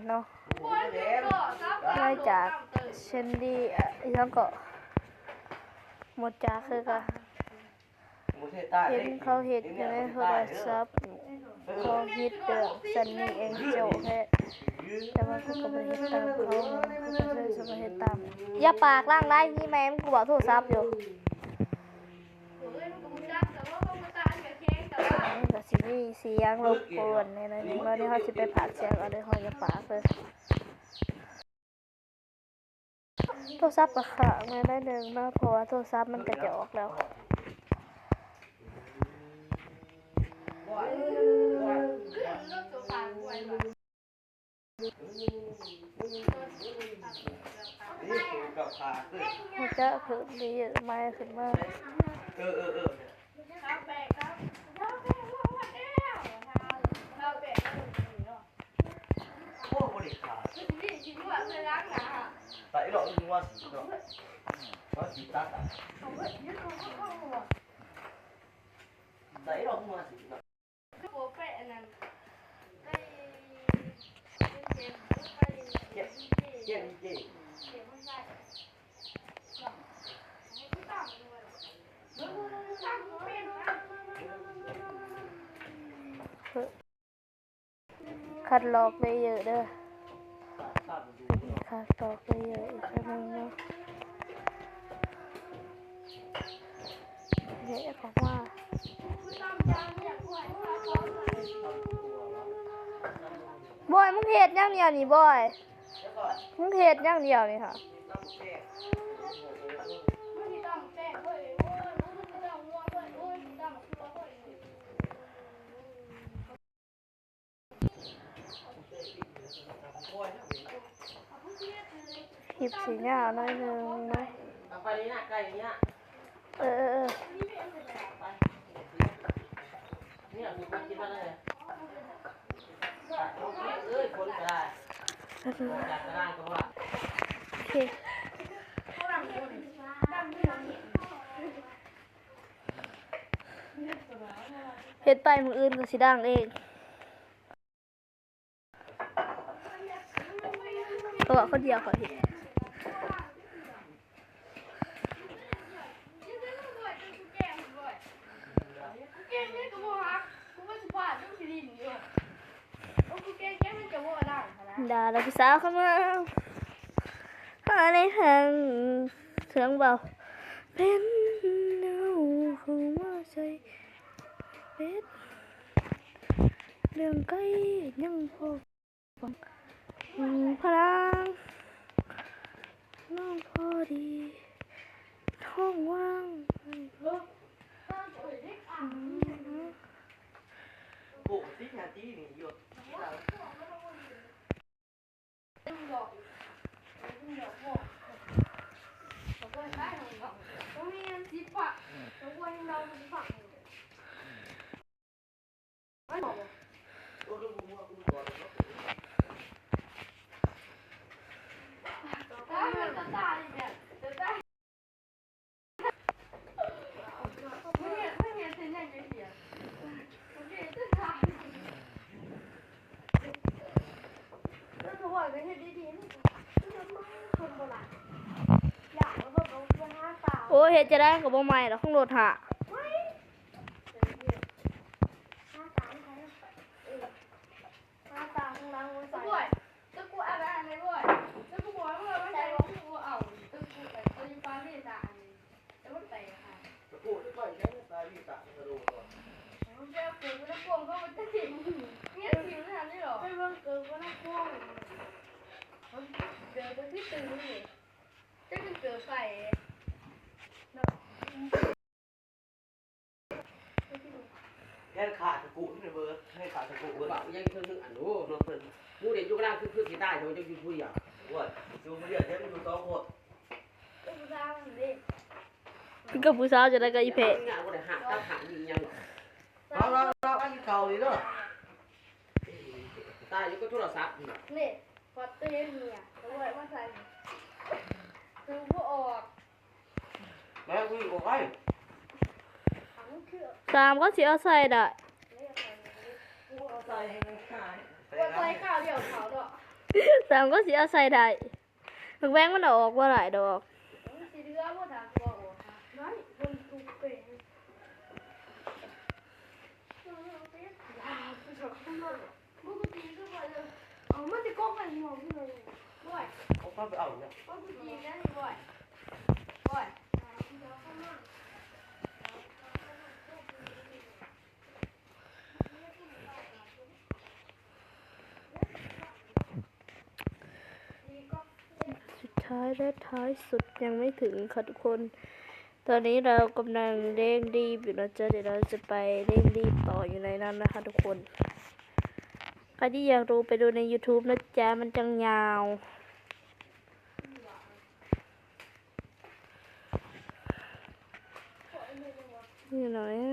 ເນາະ ມາຈາກແຊນດີ ອີ່ຫຍັງເກາະ ໝົດຈາກຄືກັນ ເຫັນເຂົາເຮັດຢູ່ໃນໂທລະສັບ ເຂົາເຮັດເລື່ອງຊັນນີແອງເຈີແທ້ ແຕ່ວ່າກູກໍບໍ່ໄດ້ເຮັດຕາມເຂົາ ກູກໍເລີຍຊິມາເຮັດຕາມ. ຢ່າປາກ ລ້າງໄດ້ມີແມ່ງ ກູເວົ້າໂທລະສັບຢູ່. ມັນກໍຊິມີສຽງລົບກວນແດ່ໜ້ອຍໜຶ່ງເນາະ ດຽວເຮົາຊິໄປພາກສຽງເອົາເດີ ເຮົາຢ່າປາກເດີ. ໂທລະສັບກໍຄ້າງແດ່ໜ້ອຍໜຶ່ງເນາະ ເພາະວ່າໂທລະສັບມັນກໍຈະອອກແລ້ວ. ມັນຈະເພີ່ມເລເຢີໃໝ່ຂຶ້ນມາ. ເອີ ເອີ ເອີ ໂອ້ ບໍ່ໄດ້ຂາຍ ໃສ່ດອກ ວ່າຊິເນາະ ວ່າຊິຕັດ ໃສ່ດອກ ວ່າຊິເນາະ. ຄັດລອກເລເຢີເດີ ຄັດລອກເລເຢີອີກເທື່ອໜຶ່ງເນາະ. ແຍກອອກມາ. ບອຍ ມຶງເຮັດຫຍັງດຽວນີ້ ບອຍ? ມຶງເຮັດຫຍັງດຽວນີ້ຫະ? ຄລິບຊິຍາວໜ້ອຍໜຶ່ງເນາະ. ເອີ ເອີ ເອີ ໂອເຄ. ເຮັດໄປ ມື້ອື່ນກໍຊິດັງເອງ ເພາະວ່າຄົນດຽວຂ້ອຍເຮັດ. ດາລາຜູ້ສາວເຂົ້າມາຫາໃນຫ້ອງເຄື່ອງເວົ້າ ເປັນເຮົາເຂົ້າມາໃສ່ເປັດ ເລື່ອງໄກ່ຍັງພໍຟັງ ພະລາງນ້ອງພໍດີ ທ້ອງວ່າງ. ໂອ້ຍ ເຮັດຈັ່ງໃດກໍບໍ່ໄໝ້ດອກ ຂອງລົດຫະ. ແມ່ນຂາດຕະກຸເນາະເບີດ ແມ່ນຂາດຕະກຸເບີດ ເວົ້າອີ່ຫຍັງເພິ່ນ ອັນ ໂອ້ ເນາະ ເພິ່ນ ໝູ່ເດັກຢູ່ກະລາງ ຄື ຄືຊິຕາຍ ເຈົ້າຢູ່ຜູ້ດຽວ. ໂອ້ຍ ຢູ່ຜູ້ດຽວ ເຈົ້າຢູ່ສອງຄົນ ເປັນກັບຜູ້ສາວຈັ່ງໃດກັບອີ່ແພະ ບໍ່ໄດ້ຫາກກັບຫາກອີ່ຫຍັງ. ເອົາ ເອົາ ເອົາ ກິນເຂົ້ານີ້ເດີ ຕາຍຢູ່ກັບໂທລະສັບນີ້ ນີ້ ພອດເຕເມຍ ເອົາໄວ້ມາໃສ່ ຄືບໍ່ອອກ. ສາມ ກໍຊິເອົາໃສ່ໄດ້ ໃສ່ໃຫ້ມັນຂາຍ ໃສ່ຄາວດຽວເຂົາເນາະ. ສາມກໍຊິເອົາໃສ່ໄດ້. ໝາກແວງມັນເອົາອອກບໍ່ໄດ້ດອກ. ມັນຊິເຫຼືອບໍ່ ຖ້າຕົວອອກ? ໄດ້ ເບິ່ງທຸກເປ. ເອົາມາແຕ່ກົກໄວ້ໝໍ້ເພິ່ນເລີຍ. ເອົາໄປເອົາເນາະ. ສຸດທ້າຍແລະທ້າຍສຸດຍັງໄມ່ເຖິງຄ່ະທຸກຄົນ. ຕອນນີ້ເຮົາກຳລັງເລັ່ງລີບຢູ່ນະຈ໊ະ, ດຽວເຮົາຈະໄປເລັ່ງລີບຕໍ່ຢູ່ໃນນັ້ນນະຄະທຸກຄົນ. ໃຜທີ່ຢາກຮູ້ໄປດູໃນຢູທູບນະຈ໊ະ, ມັນຈັ່ງຍາວ. ນີ້ໜ້ອຍ ນີ້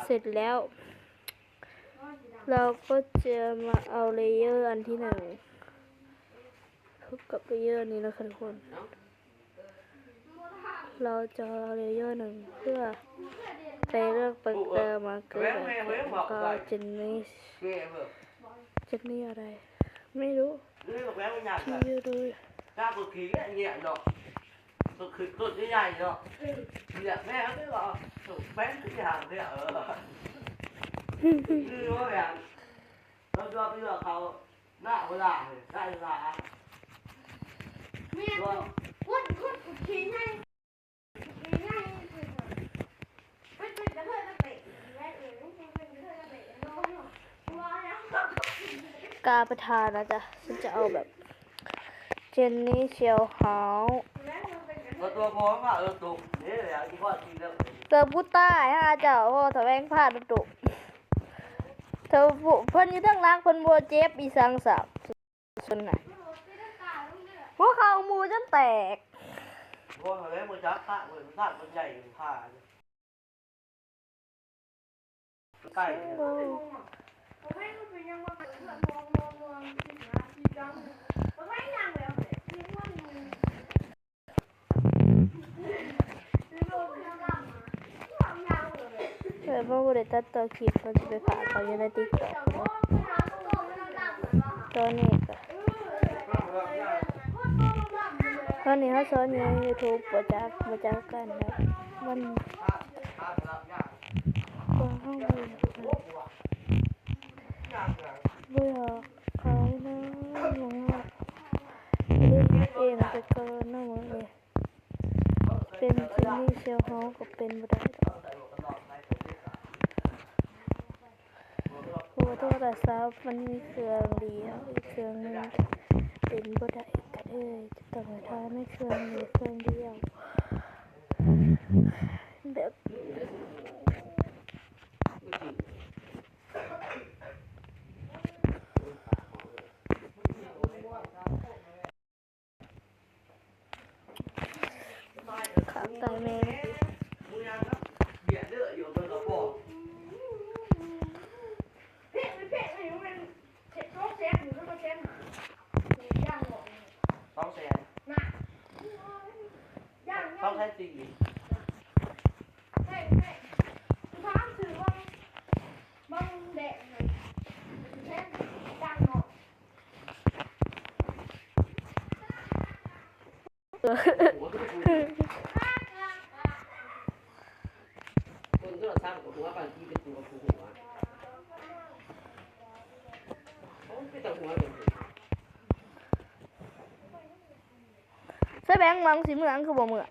ເສັດແລ້ວ ເຮົາກໍຈະມາເອົາເລເຢີອັນທີໜຶ່ງ ພົບກັບເລເຢີນີ້ນະຄະທຸກຄົນ. ເຮົາຈະເອົາເລເຢີໜຶ່ງເພື່ອໄປເລືອກ ເບິ່ງແຕ່ມາເກີດ ແລ້ວກໍເຈນນີ້ ເຈນນີ້ອະໄລ ໄມ່ຮູ້ ທີ່ຢູ່ໂດຍ ກາປະທານນະຈ໊ະ, ຊັ້ນຈະເອົາແບບເຈນນີ່ຊຽວເຮົາ. ເກີບກູຕາຍຫາເຈົ້າ ໂອ້ ຖະແວງພາດໂຕ. ເພິ່ນຢູ່ທາງຫຼັງ ເພິ່ນບໍ່ເຈັບອີ່ສັງຊ້ຳ. ສ່ວນນະ ຫົວເຂົ່າໝູ່ຈົນແຕກ. ບໍ່ ເຮົາບໍ່ຈັກພະເພິ່ນ ພະເພິ່ນໃຫຍ່ ພະໃກ້. ເອີ ເພາະບໍ່ໄດ້ຕັດຕໍ່ຄລິບ ມັນຊິໄປພາດເຂົາຢູ່ໃນຕິກຕັອກເນາະ. ຕອນນີ້ກະ ຕອນນີ້ເຮົາສອນຢູ່ໃນຢູທູບ ບໍ່ຈັກ ບໍ່ຈັກກັນແລ້ວ ມັນ ເພາະເຮົາບໍ່ຢາກ ບໍ່ຢາກຂາຍນະ ບໍ່ຢາກ ເຮັດເອງໄປກ່ອນເນາະມື້ນີ້. ເປັນເຈນນີ່ຊຽວເຮົາກໍເປັນບໍ່ໄດ້ດອກ ເພາະວ່າໂທລະສັບມັນມີເຄື່ອງດຽວ ອີກເຄື່ອງໜຶ່ງເປັນບໍ່ໄດ້ ກໍເລີຍຈະຕ້ອງໄປຖ່າຍໃນເຄື່ອງນີ້ເຄື່ອງດຽວ ແບບ ຂາໄກ່ແມ່. ສອງແສນ ສອງແສນສີ່. ສະແບງ ຫວັງຊິເມືອ ຄືບໍ່ເມືອ?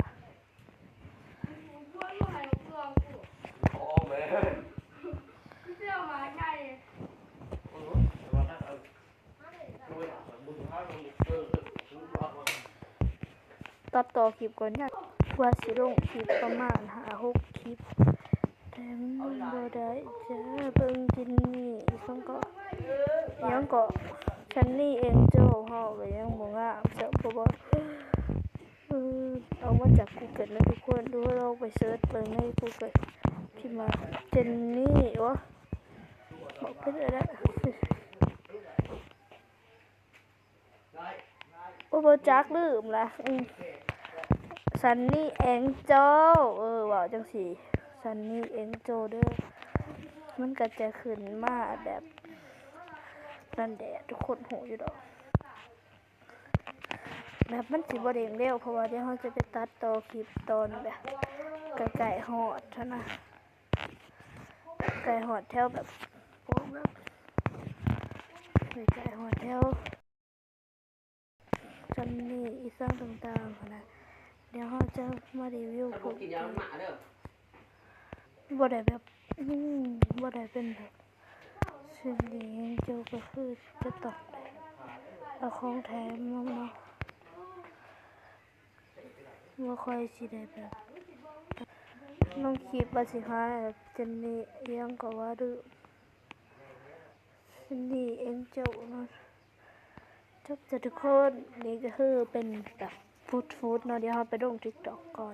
ຕັດຕໍ່ຄລິບກ່ອນ ກວ່າຊິລົງຄລິບປະມານຫ້າຫົກຄລິບ ແຕ່ມັນບໍ່ໄດ້ຈ້າ. ເບິ່ງເຈນນີ່ ອີ່ຫຍັງເກາະ ຊັນນີ່ແອງເຈີ້ ເຮົາກໍຍັງບໍ່ງາມຊ້ຳ ເພາະວ່າ ເອີ ເອົາມາຈາກກູເກີນນະທຸກຄົນ. ດູ ລອງໄປເສີດເບິ່ງໃນກູເກີນ ພິມວ່າ ເຈນນີ່ ໂອ້ ບອກເພິ່ນໄດ້ ໂອ້ ບໍ່ຈັກ ລືມລະ. ອື ຊັນນີ່ແອງເຈີ້ ເອີ ເວົ້າຈັ່ງຊີ້ ຊັນນີ່ແອງເຈີ້ເດີ. ມັນກໍຈະຂຶ້ນມາແບບນັ້ນແຫຼະ ທຸກຄົນຮູ້ຢູ່ດອກ. ແບບມັນຊິບໍ່ເດ້ງເດ້ວ ເພາະວ່າດຽວເຮົາຈະໄປຕັດຕໍ່ຄລິບຕອນແບບໃກ້ໆຮອດຫັ້ນນະ ໃກ້ຮອດແຖວແບບ ໂອ້ ແບບໃກ້ໆຮອດແຖວຊັນນີ້ ອີ່ສັງຕ່າງໆຫັ້ນນະ. ດຽວເຮົາຈະມາຣີວິວພວກ ບໍ່ໄດ້ແບບ ອືມ ບໍ່ໄດ້ເປັນແບບ ຊິນດີເຈົ້າກໍຄືຈະຕ້ອງໄດ້ເອົາຂອງແຖມມາເນາະ ບໍ່ຄ່ອຍຊິໄດ້ແບບລົງຄລິບວ່າຊິຫາແບບເຈນນີ້ ອີ່ຫຍັງກໍວ່າລືມ ຊິນດີເອັນເຈີເນາະ. ຈົບຈ້ະທຸກຄົນ ນີ້ກໍຄືເປັນແບບຟຸດໆເນາະ ດຽວເຮົາໄປລົງຕິກຕັອກກ່ອນ